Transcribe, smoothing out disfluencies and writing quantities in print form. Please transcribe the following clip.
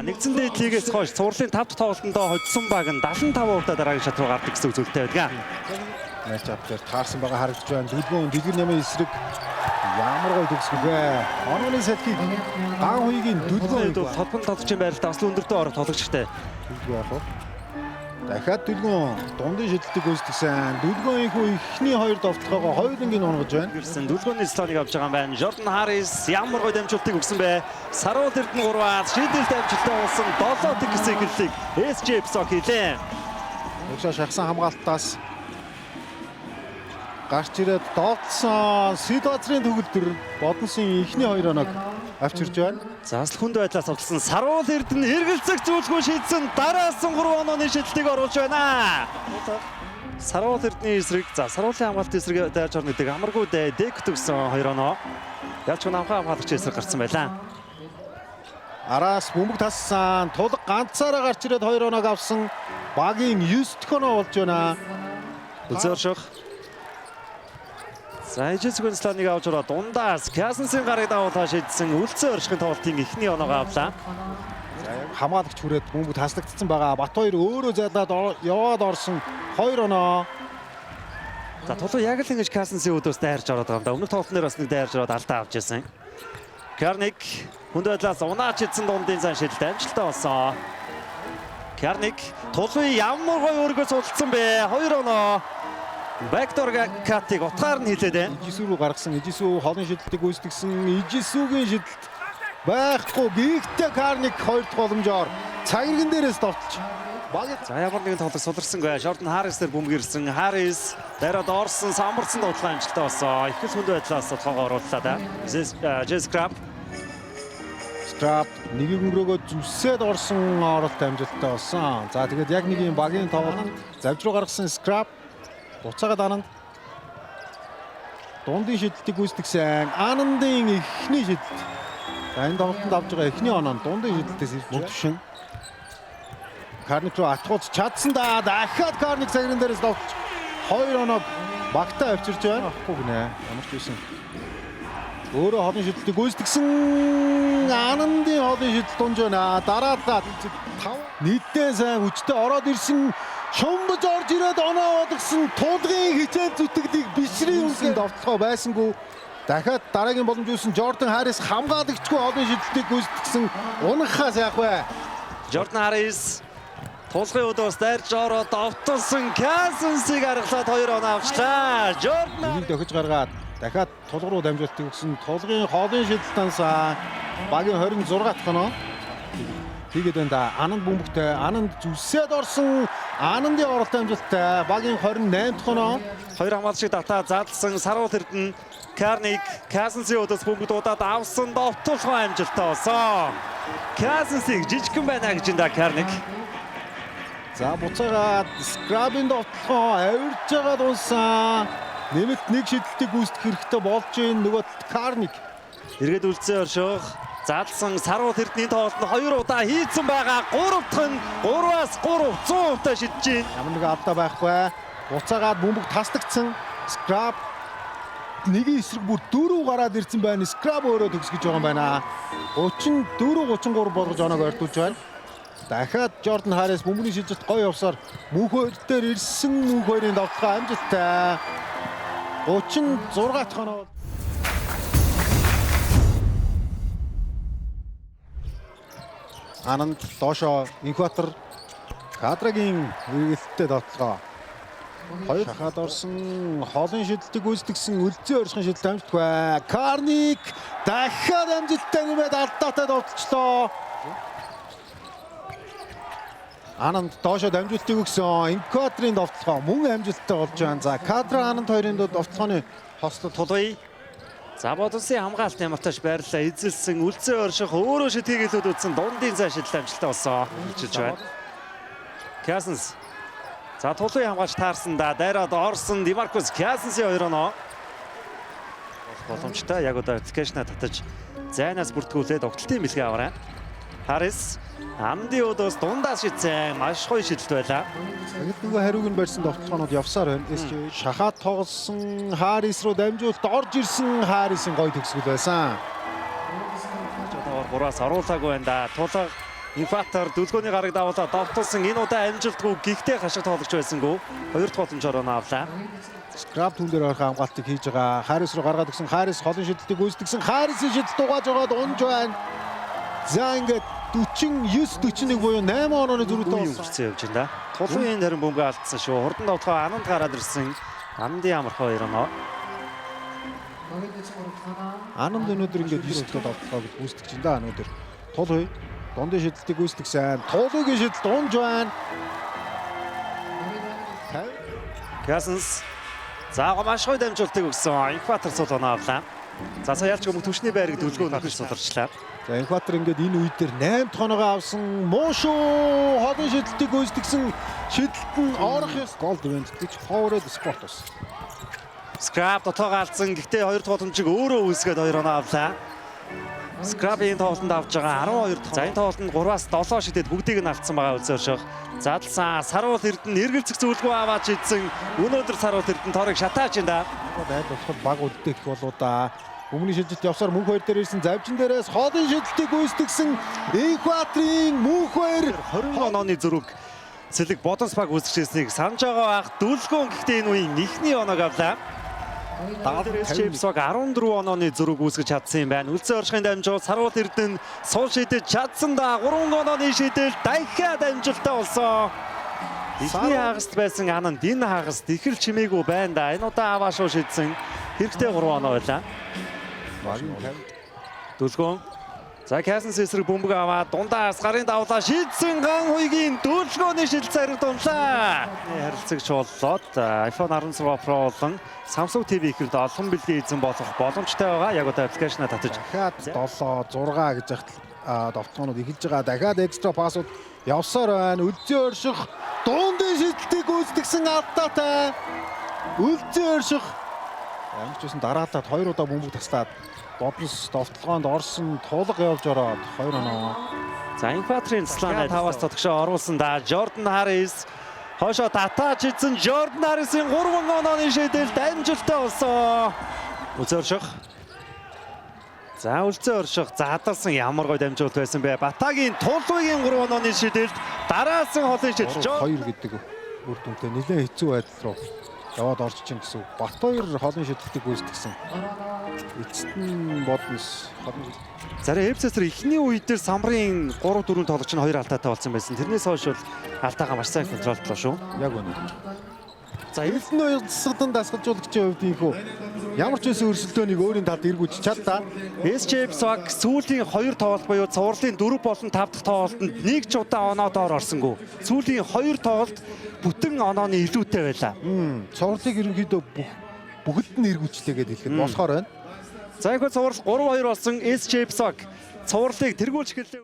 Нэгдсэн дээд лигээс хойш цувралын 5 дахь тоглолтондоо хоцсон баг нь 75% дараагийн шат руу гардаг гэсэн үзүүлэлттэй байдаг. Матч ап дээр таарсан байгаа харагдаж байна. Дүлгөөн дэлгэр нямын эсрэг ямар гоё төгсгөл вэ? Онооны сэлхийг ган хуйгийн дүлгөөн Толбон тоглогчийн байралд бас өндөртөө орох тоглогчтой. Дүлгөө яах вэ? Дахиад дүлгөөн дундын шидэлтийг гүйцэтгсэн. Дүлгөөн ихүү эхний хоёр довтлогоогоо хоёулангийн унгаж байна. Гэрсэн дүлгөөний слоныг авч байгаа юм байна. Jordan Harris ямар гоё дамжуултыг өгсөн бэ? Саруул Эрдэнэ 3-аас шийдэлт амжилттай болсон 7-1 гэсэн эхлэлийг SJ Psok хийлээ. Өглөө шахсан хамгаалтаас гарч ирээд доотлсон Сидвазрын төгөлдөр Бодонсын эхний хоёр оног авчирч байна. Засал хүнд байдлаас авсан Саруул Эрдэнэ эргэлзэх зүйлгүй шийдсэн дараалсан 3 онооны шийдэлтийг оруулж байна. Саруул Эрдэнэ эсрэг за Саруулын хамгаалт эсрэг дайрч орно гэдэг амаргүй дээ. Дэк төгсөн 2 оноо. Ялч намхан хамгаалагч эсрэг гарсан байлаа. Араас бөмбөг тассан. Тулга ганцаараа гарч ирээд 2 оног авсан. Багийн 9 дэх оноо болж байна. Үлзэрших. За ижил сланыг авч ороод дундаас Касенсийн гарыг дагуулгаа шийдсэн үлцэн оршихын тоглолтын эхний оноогоо авлаа. Хамгаалагч хүрээд бөмбөг таслагдсан байгаа. Батбаяр өөрөө зайлаад яваад орсон 2 оноо. За тулуу яг л ингэж Касенсийн өдөөс дайрч ороод байгаа юм да. Өмнөх тоглолтын дээр бас нэг дайрч ороод алдаа авч ирсэн. Карник хүнд байдлаас унаач идсэн дундын зан шидэлт амжилттай болсон. Карник тулуун ямар гоё өргөө сулцсан бэ? 2 оноо. Бэкдор катыг утгаар нь хилээд байна. Ижисүү рүү гаргасан. Ижисүү холын шидэлтийг гүйцэтгсэн. Ижисүүгийн шидэлт байхгүй. Гэхдээ Карник хоёр дахь боломжоор цагирган дээрээс довтолж. За ямар нэгэн тоглолт суларсангүй. Jordan Harris дээр бөмбөг ирсэн. Harris дайраад орсон, самбарсан тоглолт амжилттай болсон. Их л хүнд байдлаас толгоогоо орууллаа да. Jess Crab Strap нэгийг өнгөрөөгөө зүсээд орсон оролт амжилттай болсон. За тэгээд яг нэг юм багийн тоглолт завж руу гаргасан Scrap буцаагаад Ананд дундын шидэлтийг гүйцэтгсэн. Анандын эхний шидэлт. За энэ тоглолтод авч байгаа эхний оноо нь дундын шидэлтээс ирж байна. Төвшин. Карник руу атгууц чадсан да. Дахиад Карник цагрын дээрээс довтолж 2 оног багтаа авчирч байна. Ахгүй гинэ. Ямар ч байсан. Өөрөө холын шидэлтийг гүйцэтгсэн. Анандын холын шидэлт унж байна. Дараалал 5 нийтдээ сайн хүчтэй ороод ирсэн. Шумбаж орж ирээд оноо болгосон тулгын хичээл зүтгэлийг бишрийн үнсэн довтлогоо байсангүй. Дахиад дараагийн боломж үүсэн Jordan Harris хамгаалагчгүй холын шидэлтийг гүйцэтгсэн. Унахаас яах вэ? Jordan Harris тулгын өдөөс дайрч ороод довтолсон Cousins-ыг аргалаад 2 оноо авчлаа. Jordan Нэг дохиж гаргаад дахиад тулга руу дамжуултыг өгсөн. Тулгын холын шидэлт ансаа багийн 26 дахь оноо хийгээд байна да. Ананд бөмбөгтэй, Ананд зүсээд орсон. Анандын оролт амжилттай. Багийн 28 дахь оноо. Хоёр хамгаалагчийг татаа задлсан Саруул Эрдэнэ Карник Cousins-ийн өдөөс бөмбөг дуудаад авсан довтолгоо амжилттай болсон. Cousins-ийг жижигхэн байна гэж энэ Карник. За буцаагаад Scrub-ын довтлогоо авирж байгаа дунсан. Нэмэлт нэг шидэлтийг гүйцэтгэх хэрэгтэй болж байна. Нөгөө талд Карник. Эргээд үлдсэн орших. Задлсан Саруул Эрдэнийн тоглолт нь 2 удаа хийцэн байгаа. 3 дахь нь 3-аас 3 100% шидэж байна. Ямар нэгэн алдаа байхгүй. Буцаагаад бөмбөг таслагдсан. Scrub нэгийн эсрэг бүр 4 гараад ирсэн байна. Scrub өөрөө төгсгөж байгаа юм байна. 34 33 болгож оноог ойртуулж байна. Дахиад Jordan Harris бөмбөний шилжилт гоё явсаар мөнх хоёр дээр ирсэн мөнх хоёрын довтлогоо амжилттай. 36 дахь оноо. Ананд доошоо Инкватор Кадрагийн эргэлттэй довтлогоо. Хоёр шахаад орсон холын шидэлтийг гүйцэтгсэн үлзий оршихын шидэлт амжилтгүй. Карник дахиад амжилттай нэмээд алдаатай довтолчлоо. Ананд доошоо дамжуултыг өгсөн. Инкваторын довтлогоо мөн амжилттай болж байна. За Кадра Ананд хоёрын довтлогооны хослол Тулуй. За Бодонсын хамгаалт ямартайч байрлалаа эзэлсэн үлзий орших өөрөө шидхийг илүүд үзсэн дундын зай шидэл амжилттай болсон. Хилчилж байна. Cousins. За тулуй хамгаач таарсан да. Дайраад орсон Димаркус Cousins-ийн 2 оноо. Боломжтой яг одоо аппликейшнаа татаж зайнаас бүртгүүлээд огтлтын бэлгээ аваарай. Харис Амдын өдөөс дундаас шидсэн маш гоё шидэлт байлаа. Яг нөгөө хариуг нь барьсан довтлогоонууд явсаар байна. SJ шахаад тоглосон Харис руу дамжуулалт орж ирсэн Харисын гоё төгсгөл байсан. 3-аас оруулаагүй байна да. Тулга Инфатор дүлгөөний гараг давуулаад довтолсон. Энэ удаа амжилтгүй, гэхдээ хашиг тоглогч байсангүй. Хоёр дахь боломжоор оноо авлаа. Скраб түн дээр орох хамгаалтыг хийж байгаа. Харрис руу гаргаад өгсөн. Харрис холын шидэлтийг гүйцэтгсэн. Харрисын шидэлт угааж байгаад унж байна. За ингээд 49 41 буюу 8 онооны зөрүүтэй Үе болсон. өнгөрцөн явж байна да. Тулын энэ харин бөмбөгөө алдсан шүү. Хурдан довтлогоо Ананд гараад ирсэн. Анандын амархан хоёр оноо. Ананд өнөөдөр ингээд 9 дахь довтлогоо гэж гүйцэтгэж байна да өнөөдөр. Тул хуй дундын шидэлтийг гүйцэтгсэн. Тулуугийн шидэлт унж байна. Cousins за маш гоё дамжуултыг өгсөн. Инфатор цул оноо авлаа. За сая ялч өмнө түвшний байрыг дүлгөө нөхөж суларчлаа. За Инфатор ингээд энэ үе дээр 8 дахь оноогоо авсан. Муу шүү. Холын шидэлтийг гүйцэтгсэн. Шидэлт нь орох ёс. Гол ивент гэж Powered Sport бас. Скраб дотоогоо алдсан. Гэхдээ хоёр дахь боломжийг өөрөө үүсгээд хоёр оноо авлаа. Скраб энэ тоглолтод авч байгаа 12 дахь. За энэ тоглолтод 3-аас 7 шидэд бүгдийг нь алдсан байгаа үлзий орших. Задлсан Саруул Эрдэнэ эргэлзэх зүйлгүй аваач идсэн. Өнөөдөр Саруул Эрдэнэ торыг шатааж байна да. Айл болоход баг үлдээх болоо да. Өмнө шилжилт явсаар мөнх хоёр дээр ирсэн завжин дээрээс хоолын шидэлтийг гүйцэтгсэн Инфатрийн мөнх хоёр 20 онооны зөрүүг Сэлэг Бодонс баг үүсгэжсэнийг санаж байгаа бах. Дүлгөөн гэхдээ энэ үеийн эхний оноог авлаа. 70 Chiefs баг 14 онооны зөрүүг үүсгэж чадсан юм байна. Үлзий оршихын дамжуул Саруул Эрдэнэ сул шидэж чадсан да. 3 онооны шидэл дахиад амжилттай болсон. Эхний хагаст байсан Ананд энэ хагаст их л чимээгүй байна да. Энэ удаа аваа шуу шидсэн. Хэрэгтэй 3 оноо байлаа. Дүлгөөн. За Касенс эсрэг бөмбөг аваад дундаас гарын давлаа шидсэн ган хуйгийн дүлгөөний шилдсэн хэрэг дунлаа. Харилцагч боллоод iPhone 16 Pro болон Samsung TV ихэвд олон бэлгийн эзэн болох боломжтой байгаа. Яг одоо аппликейшнаа татаж дахиад 7 6 гэж яхад довтлогоонууд эхэлж байгаа. Дахиад экстра пассууд явсаар байна. Үлзий орших дундын шидэлтийг гүйцэтгсэн алдаатай. Үлзий орших ямар ч байсан дараалаад хоёр удаа бөмбөг таслаад Бодонс довтлогоонд орсон тулга явж ороод 2 оноо. За Инфатрийн цэцлэн 5-аас тодгшоо оруулсан да. Jordan Harris хойшоо татаач идсэн Jordan Harris-ийн 3 онооны шийдэлд амжилттай болсон. Үлзий орших. За үлзий орших задарсан ямар гоё дамжуулалт байсан бэ? Батагийн тулвыгийн 3 онооны шийдэлд дараалсан холын шийдэл. 2 гэдэг үр дүнтэй нэлээд хэцүү байдал руу яваад орж чинь гэсэн үг. Бат хоёр холын шидэлтийг гүйцэтгсэн. Эцэст нь Бодонс холын шидэлт. Зарим FC-сэр эхний үе дээр самбарын 3 4 тоглогч нь 2 алдаатай болсон байсан. Тэрнээс хойш бол алдаагаа маш сайн контролдлоо шүү. Яг үнэ. За Эрдэнэ хоёр засгадан дасгалжуулагчийн хувьд ийхүү ямар ч байсан өрсөлдөөнийг өөрийн талд эргүүлж чадлаа. SJF баг сүүлийн 2 тоглолт буюу цувралын 4 болон 5 дахь тоглолтод нэг ч удаа оноо доор орсонгүй. Сүүлийн 2 тоглолт бүтэн онооны илүүтэй байлаа. Цувралыг ерөнхийдөө бүгд нь эргүүлчлээ гэдээ хэлэхэд болохоор байна. За их цуврал 3-2 болсон SJF баг цувралыг тэргүүлж эхэллээ.